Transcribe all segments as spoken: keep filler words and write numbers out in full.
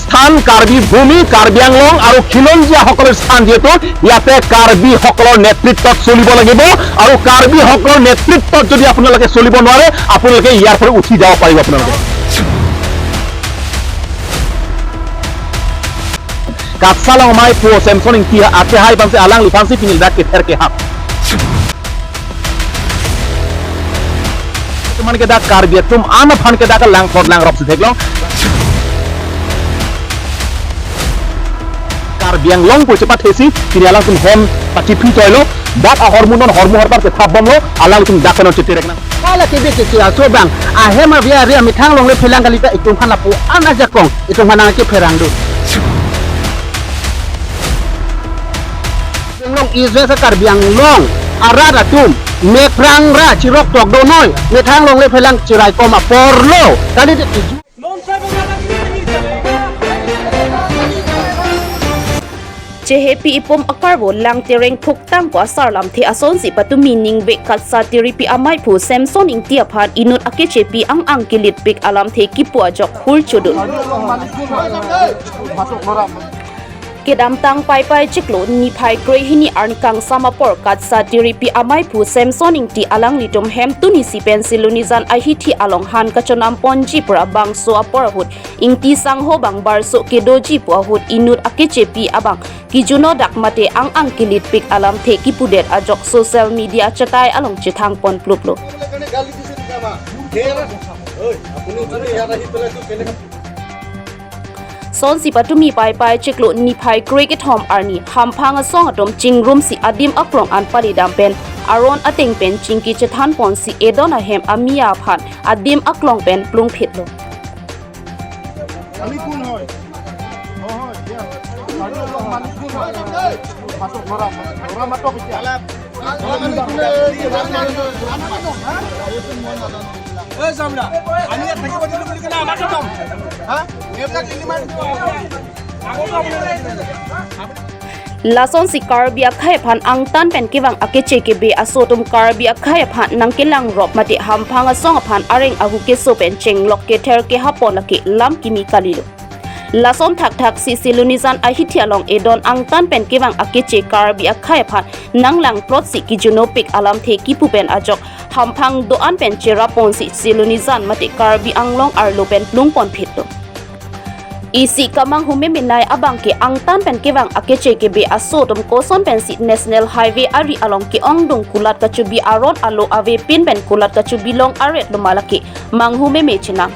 স্থান কাৰ্বি ভূমি, কাৰ্বি আংলং আৰু খিলঞ্জীয়াসকলৰ স্থান, যিহেতু ইয়াতে কাৰ্বিসকলৰ নেতৃত্বত চলিব লাগিব আৰু কাৰ্বিসকলৰ নেতৃত্বত যদি আপোনালোকে চলিব নোৱাৰে, আপোনালোকে ইয়াৰ পৰা উঠি যাব পাৰিব আপোনালোকে। Katsa along amei pu Semson Ingti akehai aphansi alangliphansi pini ladak kether kehap. Teman ke dak Karbi atum an aphan ke dak langthot langrop si theklong. Karbi Anglong pu chepathesi pini alangtum hem pachiphi toilo. Dak ahormu non hormu horpar kethap bomlo, alangtum dak non chetireknang. Hala kebe ke ke aso abang ahem avi ari amethang longle phelang kali ta itum aphan lapu an ajakong itum aphan nangkepherang do. Anglong East West Karbi Anglong arat atum meprangra chirok tokdonoi, methang longle phelang chiraikom aporlo. Kali te iju. Chehepi ipum akarbo Langtereng Phuktang ko asar lamthe asonsi patumi ningve Katsa Tiripi amei pu Semson Ingti aphan inut akechepi ang-ang kelitpik alamthe kipu ajok hur chodun. Kedamtang Paipai chiklo niphai krehini arni kangsam apor Katsa Tiripi amei pu Semson Ingti alanglitum hem tunisi pensi Silonijan ahithi along han kachonam ponji pura bangso apor ahut Ingti sangho bang barso kedoji pu ahut inut akechepi abang kijuno dak mate ang-ang kelitpik alamthe kipudet ajok social media achetai along chethang pon pluplo. Sonsi patumi Paipai chiklo niphai krekethom arni hamphang asong atum chingrumsi adim aklong an palidam pen aron ateng pen chingki chethan ponsi edon ahem amia aphan adim aklong pen plungphitlo. Lasonsi Karbi akhei aphan angtan pen kevang akeche kebe aso atum Karbi akhei aphan nangkelangrop mate hamphang asong aphan areng ahu keso pen chenglok kether kehap pon lake lam kimi kalilo. Lason thakthaksi Silonijan ahithi along edon angtan pen kevang akeche Karbi akhei aphan nanglangplotsi kijunopik alamthe kipu pen ajok hamphang do-an pen cherap ponsi Silonijan mate Karbi Anglong arlo pen plung ponphitlo. Isi kamanghu memenei abangke angtan pen kevang akeche kebe aso atum koson pensi National Highway ari along ke-ongdung kulat kachubi aron alo avepin pen kulat kachubi long aret loma lake manghu meme chenam.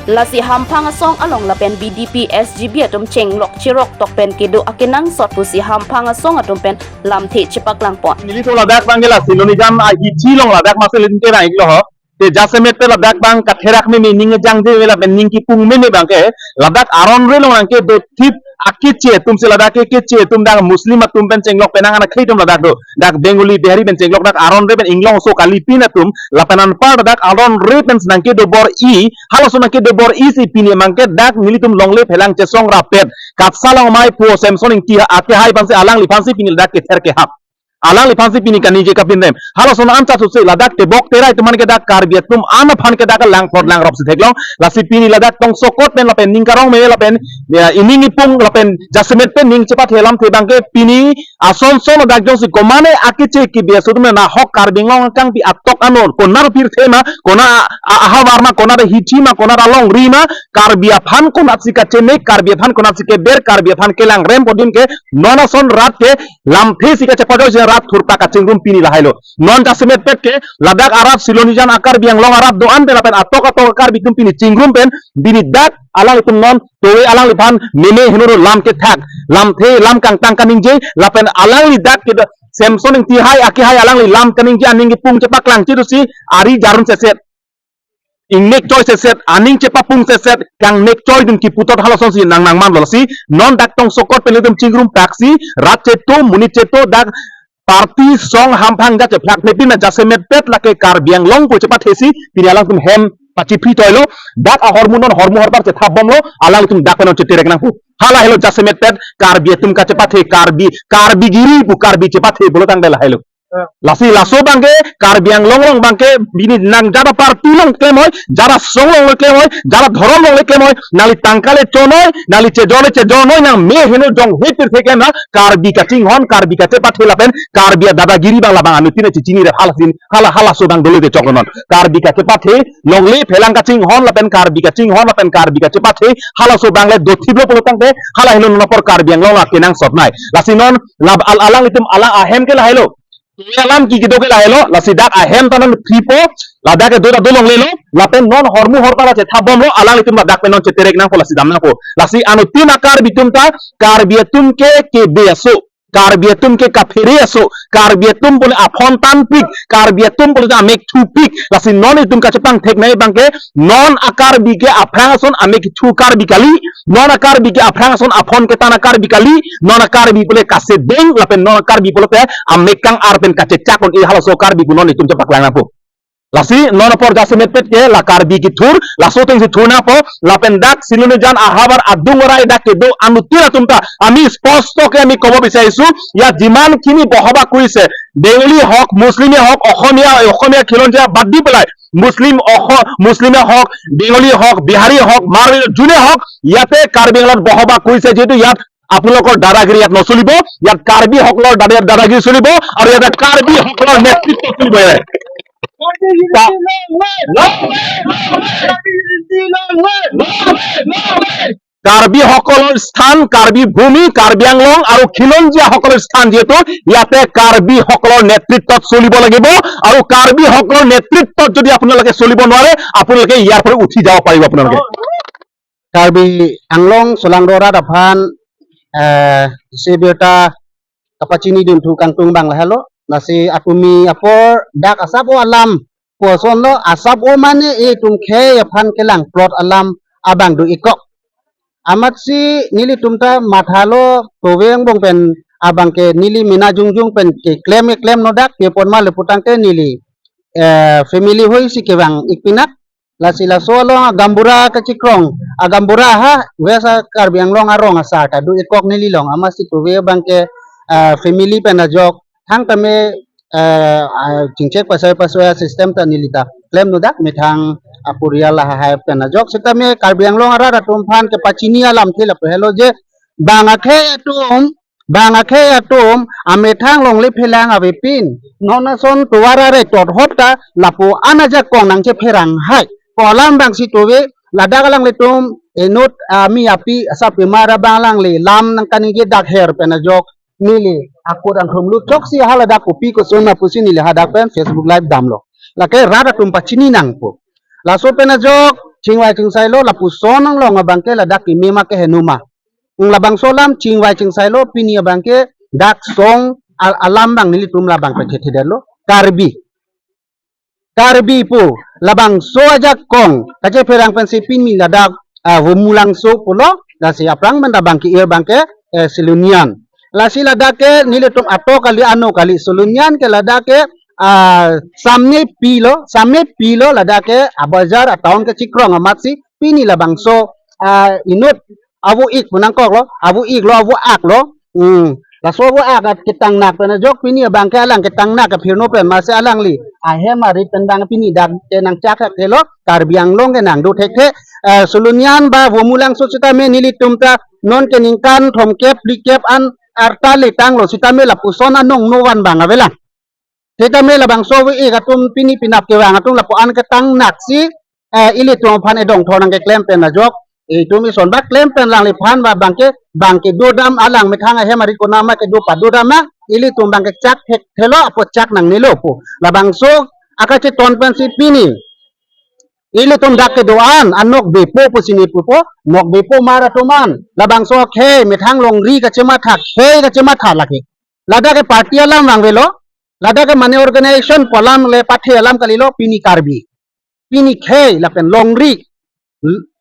Lasi hamphang asong along lapen B D P S G B atum chenglok cherok tok pen kedo akenangsot pusi hamphang asong atum pen lamthe chepaklang pon. Nelitum ladak abangke la Silonijan ahithi along ladak masi nelitum kevang iklo ho. Te jasemet pen ladak abang katherak meme, ning jangje meme lapen ning kipung meme abangke ladak aron re along nangkedo thip akeche atumsi ladak ke keche atum dak Muslim atum pen chenglok pen nang anak akhei atum ladak do. Dak Bengali Bihari pen chenglok dak aron re pen inglong so kalipin atum lapen anpar dak aron re pen nangkedo bor-i, halaso nangkedo bor-isi pini abangke dak nelitum longle phelang chesong rapet Katsa along amei pu Semson Ingti akehai aphansi alangliphansi pini ladak kether kehap. Alangliphansi pini kaningje kapinrem. Halason an chasuse ladak tebok terai atum aphan ke dak Karbi atum an aphan ke dak langphot langrop si theklong. Lasi pini ladak tongsokot pen lapen ning karong me lapen, ya, ining ipung lapen jasemet pen ning chepathe lamthe abangke pini ason son ladak jongsi komane akeche kebe aso atum nahok Karbi Anglong akangpi atok ano, konat pirthe ma, konat a-, a-, ahavar ma, konat ahithi ma, konat alongri ma, Karbi aphan konatsi kachene, Karbi aphan konatsi keber, Karbi aphan kelangrem pu adim ke non ason rat ke lamthe si kachepajoi si rat thurta kachingrum pini lahailo. Non jasemet pet ke ladak arat Silonijan a-Karbi Anglong arat do-an pen lapen atok atok a-Karbi atum pini chingrum pen pini dak alanglitum non tove alangliphan meme heno lam kethak, lamthe lam kangtang kaningje lapen alangli dak ke Semson Ingti hai akehai alangli lam kaningje aning kipung chepaklangche do si ari jarun seset. Ingnek choi seset, aning chepapung seset, kangnek choidun kipu tot halasonsi nang nangmanlo si, non dak tongsokot pen nelitum chingrum taksi, rat cheto, monit cheto, dak party song hamphang ja chephlak nepin na jasemet pet lake Karbi Anglong pu chepathesi, pini alangtum hem pachiphi toilo, dak ahormu non hormu horpar chethap bomlo, alangtum dak pen non cheterek nangpo. Hala helo jasemet pet, Karbi atum kachepathe, Karbi, Karbi giri pu Karbi chepathe pulo tangte lahelo. Lasi laso abangke Karbi Anglong along abangke pini nang jat aparty along klemhoi, jat asong along klemhoi, jat adhorom along klemhoi, nangli tangka le chonoi, nangli chejor le chejornoi, nang me heno jong hepir theklem na, Karbi kachinghon, Karbi kachepathe lapen Karbi adadagiri abang labang anuttin chechinire, halasin, hala halaso abang dolo te choknon. Karbi kachepathe longle phelang kachinghon lapen Karbi kachinghon lapen Karbi kachepathe halaso abang le dothiplo pulo tangte hala helo non apor Karbi Anglong la kenangsotnei. Lasi non lab al alanglitum alang ahem ke lahelo. Alam ke kedo ke lahelo, lasi dak ahem ta non thripo, ladak kedo ta do longlelo, lapen non hormu horta la chethabomlo, alanglitum ladak pen non cheterek nangpo, lasi dam nangpo. Lasi anuttin a-Karbi atum ta, Karbi atum ke kebe aso, Karbi atum ke kaphere aso, Karbi atum pule aphone tanpik, Karbi atum pule amek thupik, lasi non itum kachepangtheknei abangke, non a-Karbi ke aphrang ason amek thu Karbi kali, non a-Karbi ke aphrang ason aphone ketan a-Karbi kali, non a-Karbi pule kasedeng, lapen non a-Karbi pulote amek kang-ar pen kachechak un-e halaso Karbi pu non itum chepaklang nangpo. Lasi non apor jasemet pet ke la Karbi kethur, laso ateng si thur nangpo, lapen dak Silonijan ahavar adung arai dak kedo anuttin atum ta, আমি স্পষ্ট কে আমি ক'ব বিচাৰিছো, ইয়াত যিমানখিনি বসবাস কৰিছে, বেংগলী হওক, মুছলিমে হওক, অসমীয়া, অসমীয়া খিলঞ্জীয়া বাদ দি পেলাই, মুছলিম অস-, মুছলিমে হওক, বেংগলী হওক, বিহাৰী হওক, মাৰোৱাৰী যোনে হওক, ইয়াতে কাৰ্বি আংলঙত বসবাস কৰিছে, যিহেতু ইয়াত আপোনালোকৰ দাদাগিৰি ইয়াত নচলিব, ইয়াত কাৰ্বিসকলৰ দাদা-, দাদাগিৰি চলিব আৰু ইয়াতে কাৰ্বিসকলৰ নেতৃত্ব চলিব ইয়াত। কা-, কাৰ্বিসকলৰ স্থান, কাৰ্বি ভূমি, কাৰ্বি আংলং আৰু খিলঞ্জীয়াসকলৰ স্থান, যিহেতু ইয়াতে কাৰ্বিসকলৰ নেতৃত্বত চলিব লাগিব আৰু কাৰ্বিসকলৰ নেতৃত্বত যদি আপোনালোকে চলিব নোৱাৰে, আপোনালোকে ইয়াৰ পৰা উঠি যাব পাৰিব আপোনালোকে। Karbi Anglong solangdo arat aphan, eh, isi birta kapachinidun thu kangtung abang lahelo. Lasi apumi apor dak asap-o alam pu asonlo, asap-o mane itum khei aphan kelangplot alam abang do-ik kok. Amatsi nelitum ta mathalo, toveng bong pen abangke neli mena jongjong pen keklem keklem nodak, kepon ma le putangte neli, eh, family hoi si kevang-ik pinak. Lasi laso along a-gaonbura kachikrong, a-gaonbura ha West a-Karbi Anglong arong asar ta do-ik kok neli along, amatsi tove abangke, ah, family pen ajok thang tame, ah, ah, chingchek pasai pasai a-system ta neli ta klem nodak, methang aporial lahai pen ajok. Sitame Karbi Anglong arat atum aphan kepachini alamthe lapu helo je bang akhei atum, bang akhei atum amethang longle phelang avepin, non ason tovar arei tothot ta lapu-an ajakong nangchepherang hai pu alam abang si tove. Ladak alanglitum inut, ah, mi api asap pimar abang alangli lam nangkaningje dak her pen ajok neli akut angthum luchok si haladak kopi koson ma pusi neli hadak pen Facebook Live damlo. Lake rat atum pachini nangpo. Laso pen ajok chingvai chingsailo, lapuson anglong abangke ladak kimi ma keheno ma. Labangso alam chingvai chingsailo, pini abangke dak song al-, alam abang nelitum labang pethethedetlo. Karbi. Karbi pu labangso ajakong kachepherang pensi pini ladak, ah, Vomulangso pulo, lasi aphrang pen labang ke-ir abangke, eh, Silonijan. Lasi ladak ke nelitum ato kali ano kali, Silonijan ke ladak ke, ah, samne pilo, samne pilo ladak ke abajar a-town kachikrong amatsi pini labangso, ah, inut avo-ik pu nangkoklo, avo-iklo, avo-aklo. Hmm. Laso avo-ak at ketangnak pen ajok pini abangke alang ketangnak aphirno pen masi alangli ahem arit pen abang pini dak ke nangchak thelo, Karbi Anglong ke nangdo thekthe. Eh, Silonijan ba Vomulangso sitame nelitum ta non ke ningkan thomkep phlikep an arta letanglo, sitame lapuson anong novan abang avelang. Sitame labangso avo-ik atum pini penap kevang atum lapu-an ketangnak si, eh, ilitum aphan edong thor nangkeklem pen ajok, itum ison ba klem pen alangliphan ba abangke, abangke dodam alang methang ahem arit konat ma kedo padodam ma, ilitum abangke chak thekthelo, apot chak nangnelo pu. Labangso akacheton pensi pini ilitum dak kedo-an anokbepo pusi ne pupo, nokbepo mar atum an. Labangso khei methang longri kachematha, khei kachematha lake. Ladak ke party alam vangvelo, ladak ke mane organization pu alam le pathe alam kalilo, pini Karbi, pini khei lapen longri,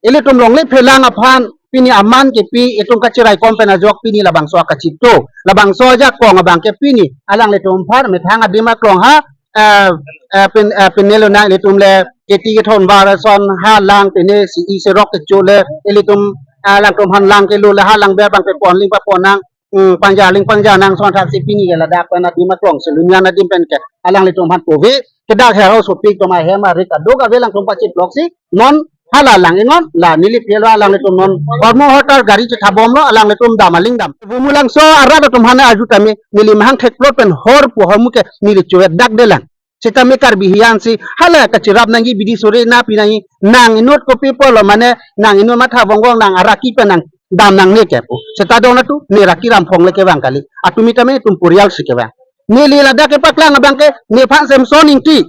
ilitum longle phelang aphan pini aman kepi itum kachiraikom pen ajok pini labangso akachito, labangso ajakong abangke pini alanglitum aphan methang adim aklong ha, eh, eh, pin, eh, pinelo nang ilitum le keti kethon bar ason ha lang pine si i serok kecho le ilitum, eh, alangtum aphan lang kelo le ha lang ber abangke ponling papon nang mm, pangja aling pangja nang son thak si pini ke ladak pen adim aklong si Lunian adim pen ke alanglitum aphan pove, ke dak hero sopik atum ahem arik aduk ave, alangtum pachiplok si non hala lang ingon la neli pelo alanglitum non hormu hotar gari chethabomlo, alanglitum dam aling dam. Bumulangso arat atum aphan arju tame neli mahang thekplot pen hor pu hormu ke neli chuet dak delang. Sitame Karbi hiyan si hala kachirap nangji, bidi sore na pi nangji, nang inut kopi pulo mane nang inut matha vong vong nang araki pen nang dam nangne ke pu. Seta dong natu ne raki ramphong le kevang kali. Atumi tame itum purial si kevang. Neli ladak kepaklang abang ke nephan Samson Ingti.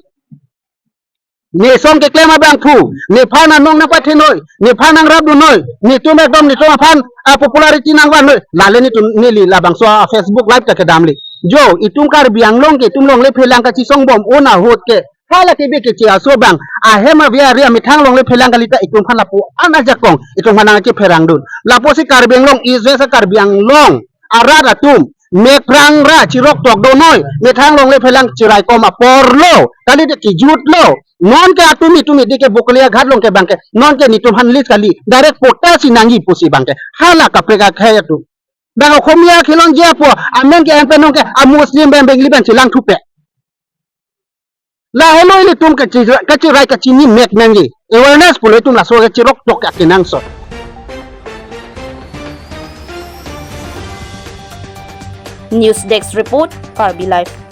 Ne song keklem abangphu, nephan anong nangpathenoi, nephan nangrapdunnoi, netum ekdom netum aphan, ah, popularity nangvannoi. Lale netum neli labangso, ah, Facebook Live ta kedamle. Jo, itum Karbi Anglong ke itum longle phelang kachisongbom un ahut ke hala kebe keche aso abang ahem avi ari amethang longle phelang kali ta itum aphan lapu-an ajakong itum aphan nangkepherangdun. Lapusi Karbi Anglong, East West Karbi Anglong arat atum mekrangra chiroktok donoi, methang longle phelang chiraikom aporlo, kali de kijutlo. Non ke atum itum idi ke Bokolia Ghat along ke abang ke non ke netum aphan list kali, direct pota si nangji pusi abang ke hala kaprek akhei atum. Dak Okhomia khilong jia po, amen ke en pen non ke a Muslim pen Bengali pen chelang thupe. Lahelo ilitum kachi-, kachirai kachini mek nangji. Awareness pulo itum laso kachiroktok akenangsot. News Desk Report, Karbi Live.